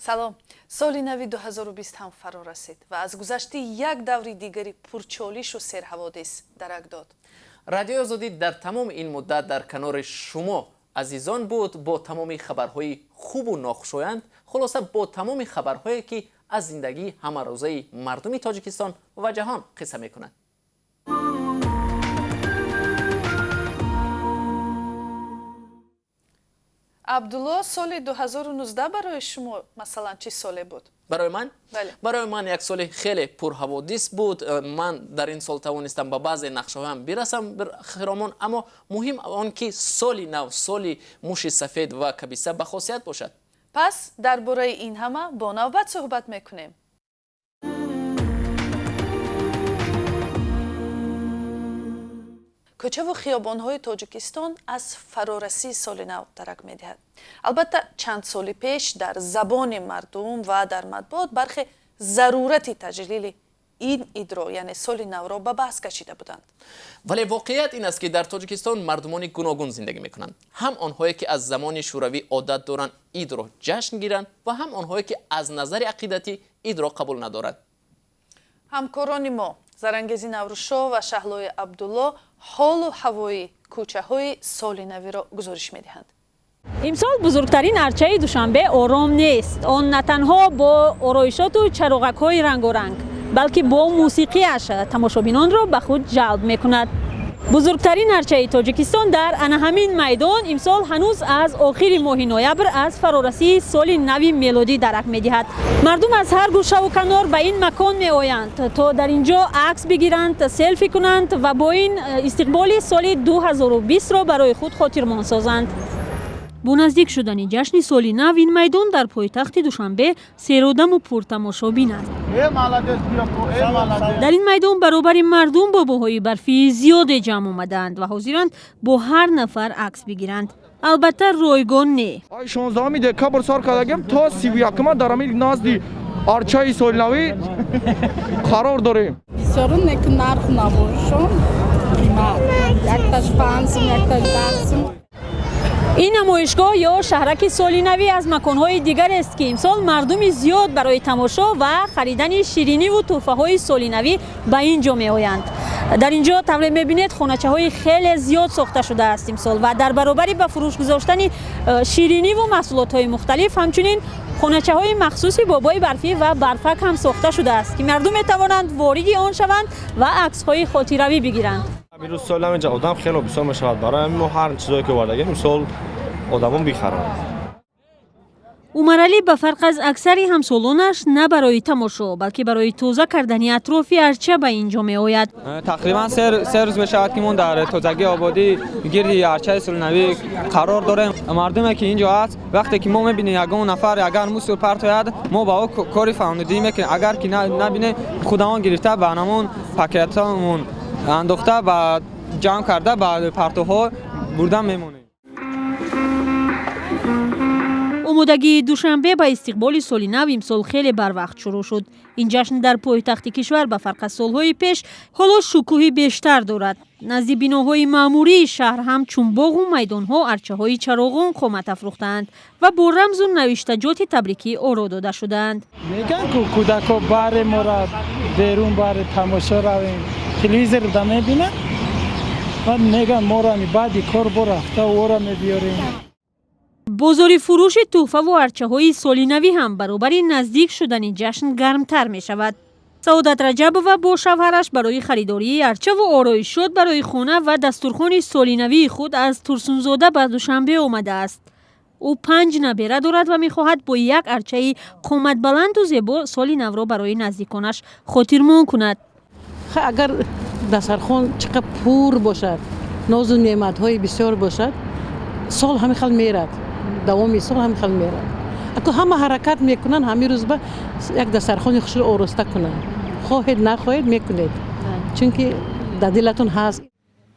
Салом. Соли нави 2020 ҳам фаро расид ва аз гузашти як даври дигари пурчолишу серҳаводис дарак дод. Радиои Озодӣ дар тамоми ин муддат дар канори шумо азизон буд, бо тамоми хабарҳои хубу нохушоянд, хулоса, бо тамоми хабарҳое, ки аз зиндагии ҳамарӯзаи мардуми Тоҷикистон ва ҷаҳон қисса мекунад. Абдулло, соли 2019 барои шумо, масалан, чӣ соле буд? Барои ман? Бале. Барои ман як соли хеле пурҳаводис буд. Ман дар ин сол тавонистам ба баъзе нақшаҳоям бирасам, хиромон, аммо муҳим он ки соли нав, соли муши сафед ва кабиса ба хосият бошад. Пас дар бораи ин ҳама бо навбат суҳбат мекунем. Кӯчаву хиёбонҳои Тоҷикистон аз фарорасии соли нав дарак медиҳад. Албатта, чанд соли пеш дар забони мардум ва дар матбуот бархе зарурати таҷлили ин идро, яъне соли навро, ба баҳс кашида буданд. Вале воқеият ин аст, ки дар Тоҷикистон мардумони гуногун зиндагӣ мекунанд, ҳам онҳое, ки аз замони шӯравӣ одат доранд идро ҷашн гиранд, ва ҳам онҳое, ки аз назари ақидатӣ идро қабул надоранд. Ҳамкорони мо Зарангези Наврӯзшоҳ ва Шаҳлои Абдулло ҳолу ҳавои кӯчаҳои соли навиро гузориш медиҳанд. Имсол бузургтарин арчаи Душанбе ором нест. Он на танҳо бо ороишоту чароғакҳои рангоранг, балки бо мусиқиаш тамошобинонро ба худ ҷалб мекунад. Бузургтарин арчаи Тоҷикистон дар ана ҳамин майдон имсол ҳанӯз аз охири моҳи ноябр аз фарорасии соли нави мелодӣ дарак медиҳад. Мардум аз ҳар гӯшаву канор ба ин макон меоянд, то дар ин ҷо акс бигиранд, селфи кунанд ва бо ин истиқболи соли 2020-ро барои худ хотирмон созанд. Бо наздик шудани ҷашни соли нав ин майдон дар пойтахти Душанбе серодаму пуртамошобин аст. Дар ин майдон баробари мардум бобоҳои барфии зиёде ҷамъ омадаанд ва ҳозиранд бо ҳар нафар акс бигиранд. Албатта, ройгон не. 16 декабр сар кардагем, то 31-ма дар ҳамин назди арчаи солинавӣ қарор дорем. Бисёру неку нарх набошон қимат, якташ 5 сум, якташ 10 сум. Ин намоишгоҳ ё шаҳраки солинавӣ аз маконҳои дигарест, ки имсол мардуми зиёд барои тамошо ва харидани шириниву тӯҳфаҳои солинавӣ ба ин ҷо меоянд. Дар ин ҷо, тавре мебинед, хоначаҳои хеле зиёд сохта шудааст имсол ва дар баробари ба фурӯш гузоштани шириниву маҳсулотҳои мухталиф, ҳамчунин хоначаҳои махсуси бобои барфӣ ва барфак ҳам сохта шудааст, ки мардум метавонанд вориди он шаванд ва аксҳои хотиравӣ бигиранд. Имрӯз соли нав инҷа одам хеле бисёр мешавад. Барои ҳамин мо ҳар чизое ки овардагем, мисол, одамон бихаранд. Умаралӣ ба фарқ аз аксари ҳамсолонаш на барои тамошо, балки барои тоза кардани атрофи арча ба ин ҷо меояд. Тақрибан 3 рӯз мешавад, ки мо дар тозагӣ ободӣ гирди арчаи солинавӣ қарор дорем. Мардуме, ки ин ҷо аст, вақте ки мо мебинем, ягон нафар агар мусор партояд, мо ба ӯ кори фаҳмонидӣ мекунем. Агар ки набинем, худамон гирифта, ба ҳамон пакетҳомон андохта, ба ҷамъ карда, ба партовҳо бурда мемонем. Омодагии Душанбе ба истиқболи соли нав имсол хеле барвақт шурӯъ шуд. Ин ҷашн дар пойтахти кишвар ба фарқ аз солҳои пеш ҳоло шукӯҳи бештар дорад. Назди биноҳои маъмурии шаҳр ҳам чун боғу майдонҳо арчаҳои чароғон қомат афрӯхтаанд ва бо рамзу навиштаҷоти табрикӣ оро дода шудаанд. Мегӯянд, ку кӯдако баре мора берун, баре тамошо равем, телевизор да мебинанд, баъд мегӯянд, моро баъди кор бо рафта ора мебиёрем. Бозори фурӯши тӯҳфаву арчаҳои солинавӣ ҳам баробари наздик шудани ҷашн гармтар мешавад. Саодат Раҷабова бо шавҳараш барои харидории арчаву ороишот барои хона ва дастурхони солинавии худ аз Турсунзода ба Душанбе омадааст. Ӯ панҷ набера дорад ва мехоҳад бо як арчаи қоматбаланду зебо соли навро барои наздиконаш хотирмон кунад. Агар дастархон чӣ қадр пур бошад, нозу неъматҳои бисёр бошад, сол ҳамин хел мерад, давоми сол ҳамин хел мерад. Ако ҳама ҳаракат мекунанд, ҳамин рӯз ба як дастархони хушро ороста кунанд. Хоҳед, нахоҳед, мекунед, чунки дар дилатон ҳаст.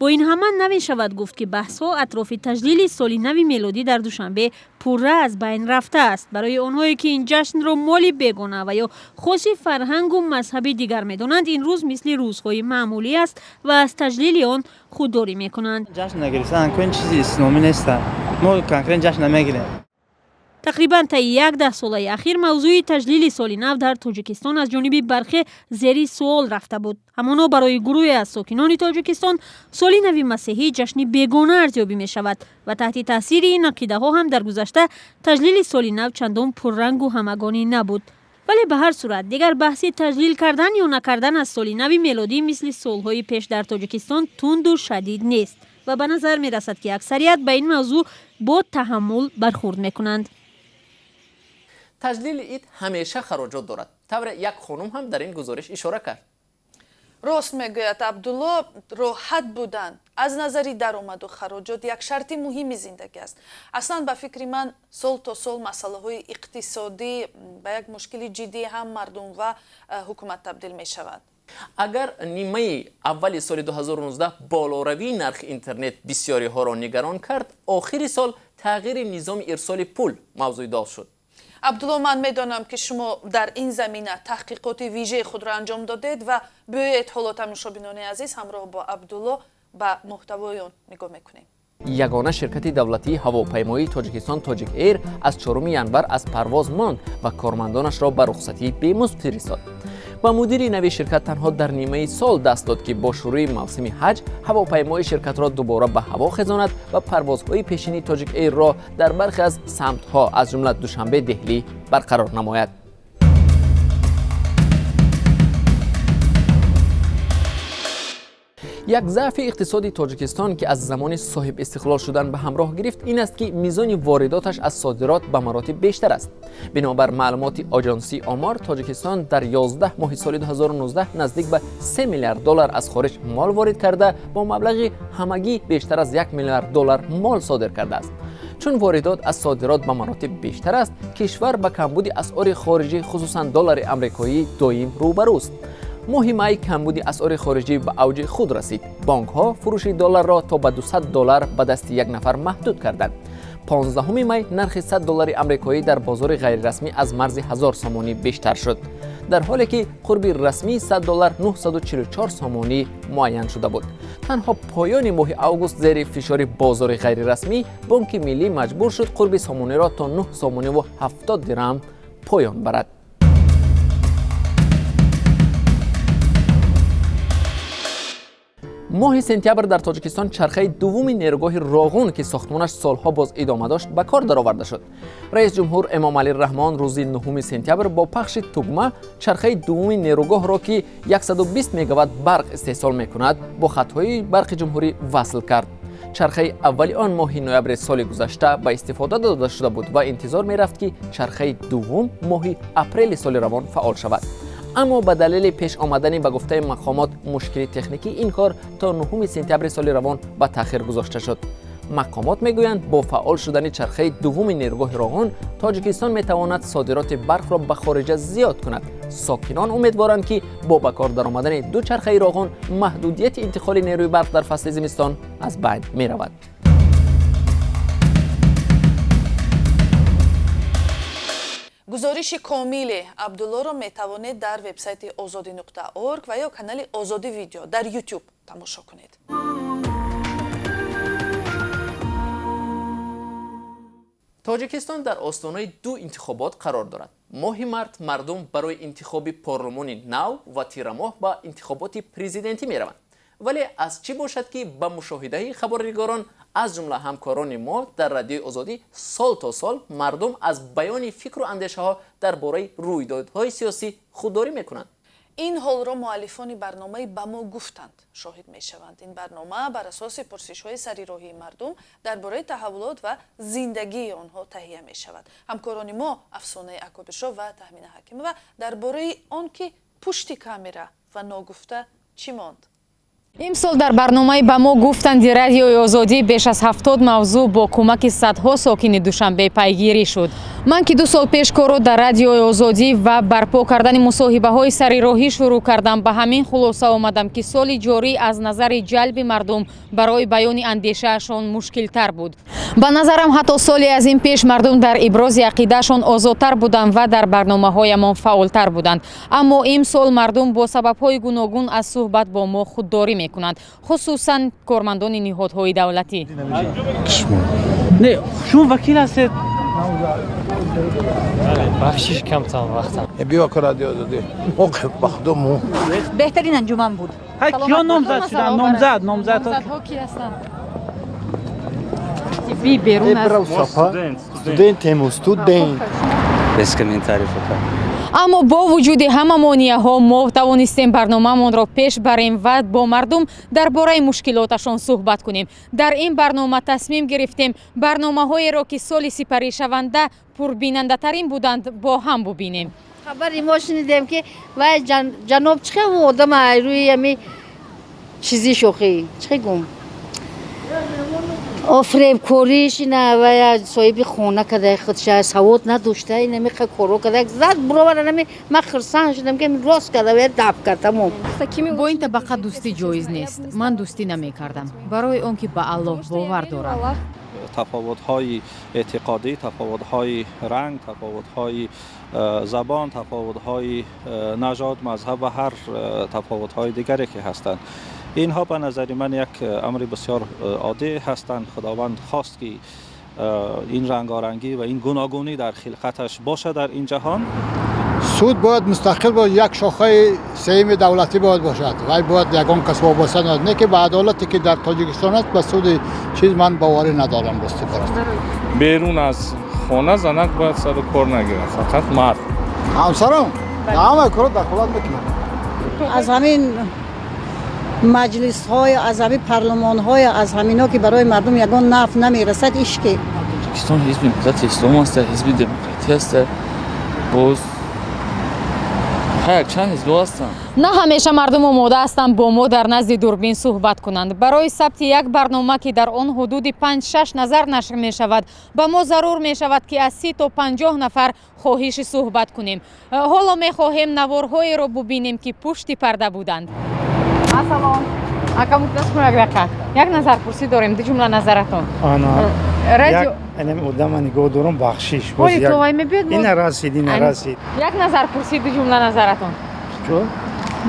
Бо ин ҳама намешавад гуфт, ки баҳсҳо атрофи таҷлили соли нави мелодӣ дар Душанбе пурра аз байн рафтааст. Барои онҳое, ки ин ҷашнро моли бегона ва ё хоси фарҳангу мазҳаби дигар медонанд, ин рӯз мисли рӯзҳои маъмулӣ аст ва аз таҷлили он худдорӣ мекунанд. Ҷашн нагирифтан ин чизи исломӣ нест. Мо конкрет ҷашн намегирем. Тақрибан таи як даҳсолаи ахир мавзӯи таҷлили соли нав дар Тоҷикистон аз ҷониби бархе зери суол рафта буд. Ҳамоно барои гурӯҳе аз сокинони Тоҷикистон соли нави масеҳӣ ҷашни бегона арзёбӣ мешавад ва таҳти таъсири ин ақидаҳо ҳам дар гузашта таҷлили соли нав чандон пуррангу ҳамагонӣ набуд. Вале ба ҳар сурат дигар баҳси таҷлил кардан ё накардан аз соли нави мелодӣ мисли солҳои пеш дар Тоҷикистон тунду шадид нест ва ба назар мерасад, ки аксарият ба ин мавзӯъ бо таҳаммул бархурд мекунанд. Таҷлили ид ҳамеша хароҷот дорад. Тавре як хонум ҳам дар ин гузориш ишора кард. Рост мегӯяд Абдулло, роҳат будан аз назари даромаду хароҷот як шарти муҳими зиндагӣ аст. Аслан, ба фикри ман, сол то сол масъалаҳои иқтисодӣ ба як мушкили ҷиддӣ ҳам мардум ва ҳукумат табдил мешавад. Агар нимаи аввали соли 2019 болоравии нархи интернет бисёриҳоро нигарон кард, охири сол тағйири низоми ирсоли пул мавзӯи доғ шуд. Абдулло, ман медонам, ки шумо дар ин замина таҳқиқоти вижаи худро анҷом додед ва биёед ҳоло, тамошобинони азиз, ҳамроҳ бо Абдулло ба муҳтавои он нигоҳ мекунем. Ягона ширкати давлатии ҳавопаймоии Тоҷикистон, Тоҷик Эйр, аз 4 январ аз парвоз монд ва кормандонашро ба рухсатии бемузд фиристод. Ва мудири нави ширкат танҳо дар нимаи сол даст дод, ки бо шурӯи мавсими ҳаҷ ҳавопаймои ширкатро дубора ба ҳаво хезонад ва парвозҳои пешини Тоҷик Эйрро дар бархе аз самтҳо, аз ҷумла Душанбе Деҳлӣ, барқарор намояд. Як заъфи иқтисоди Тоҷикистон, ки аз замони соҳиб истиқлол шудан ба ҳамроҳ гирифт, ин аст, ки мизони воридоташ аз содирот ба маротиб бештар аст. Бинобар маълумоти Оҷонсии омор, Тоҷикистон дар 11 моҳи соли 2019 наздик ба 3 миллиард доллар аз хориҷ мол ворид карда, бо маблағи ҳамагӣ бештар аз 1 миллиард доллар мол содир кардааст. Чун воридот аз содирот ба маротиб бештар аст, кишвар ба камбуди асъори хориҷӣ, хусусан доллари амрикоӣ, доим рӯбарӯст. Моҳи май камбуди асъори хориҷӣ ба авҷи худ расид. Бонкҳо фурӯши долларро то ба 200 доллар ба дасти як нафар маҳдуд карданд. 15 май нархи 100 доллари амрикоӣ дар бозори ғайрирасмӣ аз марзи 1000 сомонӣ бештар шуд, дар ҳоле ки қурби расмии 100 доллар 944 сомонӣ муайян шуда буд. Танҳо поёни моҳи август зери фишори бозори ғайрирасмӣ Бонки Миллӣ маҷбур шуд қурби сомониро то 9 сомониву 70 дирам поён барад. Моҳи сентябр дар Тоҷикистон чархаи дуввуми нерӯгоҳи Роғун, ки сохтмонаш солҳо боз идома дошт, ба кор дароварда шуд. Раис ҷумҳур Эмомалӣ Раҳмон рӯзи 9 сентябр бо пахши тугма чархаи дуввуми нерӯгоҳро, ки 120 мегаватт барқ истеҳсол мекунад, бо хатҳои барқи ҷумҳурӣ васл кард. Чархаи аввали он моҳи ноябри соли гузашта ба истифода дода шуда буд ва интизор мерафт, ки чархаи дуввум моҳи апрели соли равон фаъол шавад. Аммо ба далели пеш омадани, ба гуфтаи мақомот, мушкили техникӣ ин кор то 9 сентябри соли равон ба таъхир гузошта шуд. Мақомот мегӯянд, бо фаъол шудани чархаи дуввуми нерӯгоҳи Роғун Тоҷикистон метавонад содироти барқро ба хориҷа зиёд кунад. Сокинон умедворанд, ки бо ба кор даромадани ду чархаи Роғун маҳдудияти интиқоли нерӯи барқ дар фасли зимистон аз байн меравад. Гузориши комили Абдуллоро метавонед дар вебсайти озодӣ.орг ва ё канали Озодӣ Видео дар Ютуб тамошо кунед. Тоҷикистон дар остонаи ду интихобот қарор дорад. Моҳи март мардум барои интихоби парлумони нав ва тирамоҳ ба интихоботи президентӣ мераванд. Вале аз чӣ бошад, ки ба мушоҳидаи хабарнигорон, аз ҷумла ҳамкорони мо дар Радиои Озодӣ, сол то сол мардум аз баёни фикру андешаҳо дар бораи рӯйдодҳои сиёсӣ худдорӣ мекунанд. Ин ҳолро муаллифони барномаи «Ба мо гуфтанд» шоҳид мешаванд. Ин барнома бар асоси пурсишҳои сари роҳии мардум дар бораи таҳаввулот ва зиндагии онҳо таҳия мешавад. Ҳамкорони мо Афсонаи Акобиршо ва Таҳмина Ҳакимова дар бораи он ки пушти камера ва ногуфта чӣ монд. Имсол дар барномаи «Ба мо гуфтанди» Радиои Озодӣ беш аз 70 мавзӯъ бо кӯмаки садҳо сокини Душанбе пайгирӣ шуд. Ман, ки 2 сол пеш корро дар Радиои Озодӣ ва барпо кардани мусоҳибаҳои сарироҳӣ шурӯъ кардам, ба ҳамин хулоса омадам, ки соли ҷорӣ аз назари ҷалби мардум барои баёни андешаашон мушкилтар буд. Ба назарам, ҳатто соли аз ин пеш мардум дар ибрози ақидаашон озодтар буданд ва дар барномаҳоямон фаъолтар буданд. Аммо имсол мардум бо сабабҳои гуногун аз суҳбат бо мо худдорӣ мекунанд, хусусан кормандони ниҳодҳои давлатӣ. Не, шумо вакил ҳастед. Бахшиш камтан вақтам. Биё ка Радио Озодӣ. Мо ба худо мо. Беҳтарин анҷуман буд. Киё номзад шуданд? Номзад, номзад. Номзадҳо ки ҳастанд? Би берун аз Студентему, студент. Без комментариев пока. Аммо бо вуҷуди ҳама монеаҳо мо тавонистем барномаамонро пеш барем ва бо мардум дар бораи мушкилоташон суҳбат кунем. Дар ин барнома тасмим гирифтем барномаҳоеро, ки соли сипаришаванда пурбинандатарин буданд, бо ҳам бубинем. Хабари мо шунидем, ки вай ҷаноб чихе одама рӯи ами чизи шохӣ чихе гум офребкориш ина вая соҳиби хона када, худша савод надошта, инамиқа коро када, зад буровара. Нами ман хурсанд шудам, ки рост када, вая даф кард, тамом. Бо ин табақа дӯстӣ ҷоиз нест. Ман дӯстӣ намекардам, барои он ки ба Аллоҳ бовар дорам. Тафовутҳои эътиқодӣ, тафовутҳои ранг, тафовутҳои забон, тафовутҳои нажод, мазҳаб ва ҳар тафовутҳои дигаре ки ҳастанд, инҳо ба назари ман як амри бисёр оддӣ ҳастанд. Худованд хост, ки ин рангорангӣ ва ин гуногунӣ дар хилқаташ бошад дар ин ҷаҳон. Суд бояд мустақил бошад, як шохаи сеюми давлатӣ бояд бошад. Вай бояд ягон кас вобаста набошад. Не ки ба адолате, ки дар Тоҷикистон аст, ба суди чиз ман боварӣ надорам, рости барост. Берун аз хона занак бояд сару кор нагирад, фақат мард. Ҳамсарам ҳамаи корро дахолат мекунад. Аз ҳамин маҷлисҳои, аз ҳамин парлумонҳои, аз ҳамино, ки барои мардум ягон нафъ намерасад, ишки. Тоҷикистон ҳизби Миллати Ислом аст, ҳизби демократӣ аст, боз чанд ҳизбҳо ҳастанд. На ҳамеша мардум омода ҳастанд бо мо дар назди дурбин суҳбат кунанд. Барои сабти як барнома, ки дар он ҳудуди 5-6 назар нашр мешавад, ба мо зарур мешавад, ки аз 30 то 50 нафар хоҳиши суҳбат кунем. Ҳоло мехоҳем наворҳоеро бубинем, ки пушти парда буданд. Ассалом ака, як дақиқа, як назарпурсӣ дорем, ду ҷумла назаратон. Радио одама нигоҳ дорам, бахшиш. Ина расид, ина расид. Як назарпурсӣ, ду ҷумла назаратон.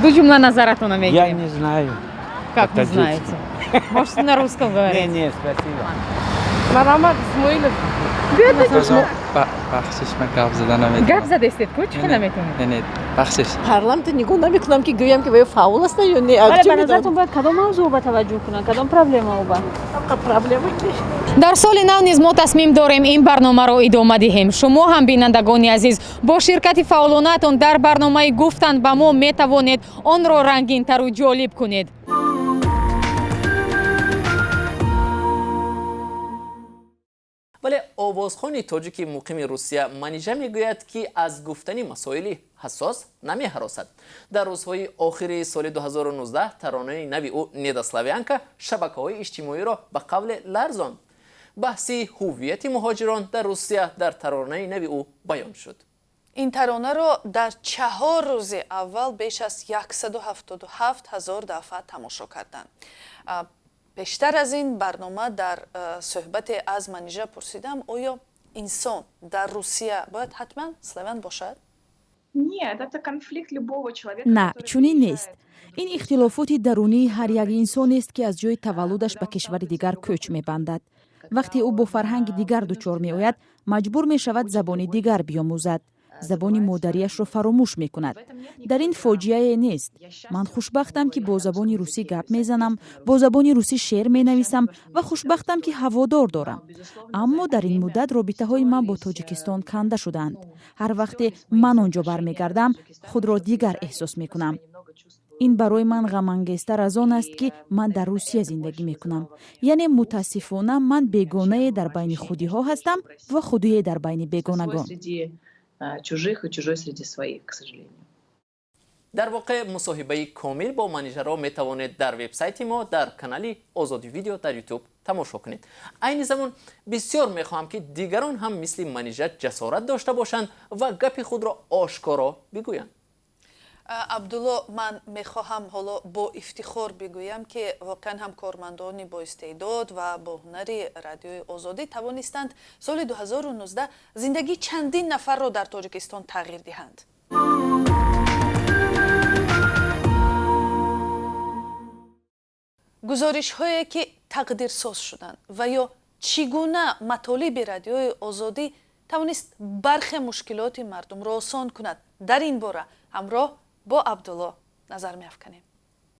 Ду ҷумла назаратона мегирем. Я не знаю. Как не знаете? Можете на русском говорить. Не, не, спасибо. Марҳамат, Исмоилов. Бахшиш, ман гап зада наметавонам. Гап задестед ку, чӣ наметавонед? Не, не, бахшиш. Парламент нигоҳ намекунам, ки гӯям, ки вай фаъол аст ё не. Бале, ба назаратон бояд кадом мавзӯъ ба таваҷҷӯҳ кунанд, кадом проблема ба Проблема. Дар соли нав низ мо тасмим дорем ин барномаро идома диҳем. Шумо ҳам, бинандагони азиз, бо ширкати фаъолонаатон дар барномаи «Гуфтанд ба мо» метавонед онро рангинтару ҷолиб кунед. Вале овозхони тоҷики муқими Русия Манижа мегӯяд, ки аз гуфтани масоили ҳассос намеҳаросад. Дар рӯзҳои охири соли 2019 таронаи нави ӯ «Недославянка» шабакаҳои иҷтимоиро ба қавле ларзонд. Баҳси ҳуввияти муҳоҷирон дар Русия дар таронаи нави ӯ баён шуд. Ин таронаро дар 4 рӯзи аввал беш аз 177 ҳазор дафъа тамошо карданд. Пештар аз ин барнома дар суҳбате аз Манижа пурсидам, оё инсон дар Русия бояд ҳатман славян бошад? На, чунин нест. Ин ихтилофоти дарунии ҳар як инсонест, ки аз ҷои таваллудаш ба кишвари дигар кӯч мебандад. Вақте ӯ бо фарҳанги дигар дучор меояд, маҷбур мешавад забони дигар биомӯзад, забони модариашро фаромӯш мекунад. Дар ин фоҷиае нест. Ман хушбахтам, ки бо забони русӣ гап мезанам, бо забони русӣ шеър менависам ва хушбахтам, ки ҳаводор дорам. Аммо дар ин муддат робитаҳои ман бо Тоҷикистон канда шудаанд. Ҳар вақте ман он ҷо бармегардам, худро дигар эҳсос мекунам. Ин барои ман ғамангезтар аз он аст, ки ман дар Русия зиндагӣ мекунам. Яъне, мутаассифона, ман бегонае дар байни худиҳо ҳастам ва худие дар байни бегонагон. Чужих и чужой среди своих, к сожалению. Дар воқеъ, мусоҳибаи комил бо Манижаро метавонед дар вебсайти мо, дар канали Озоди Видео дар Ютуб тамошо кунед. Айни замон бисёр мехоҳам, ки дигарон ҳам мисли Манижа ҷасорат дошта бошанд ва гапи худро ошкоро бигӯянд. Абдулло, ман мехоҳам ҳоло бо ифтихор бигӯям, ки воқеан ҳам кормандони боистеъдод ва бо ҳунари Радиои Озодӣ тавонистанд соли 2019 зиндагии чандин нафарро дар Тоҷикистон тағйир диҳанд. Гузоришҳое, ки тақдирсоз шуданд, ва ё чӣ гуна матолиби Радиои Озодӣ Тавонист бархе мушкилоти мардумро осон кунад. Дар ин бора ҳамроҳ бо Абдулло назар меафканем.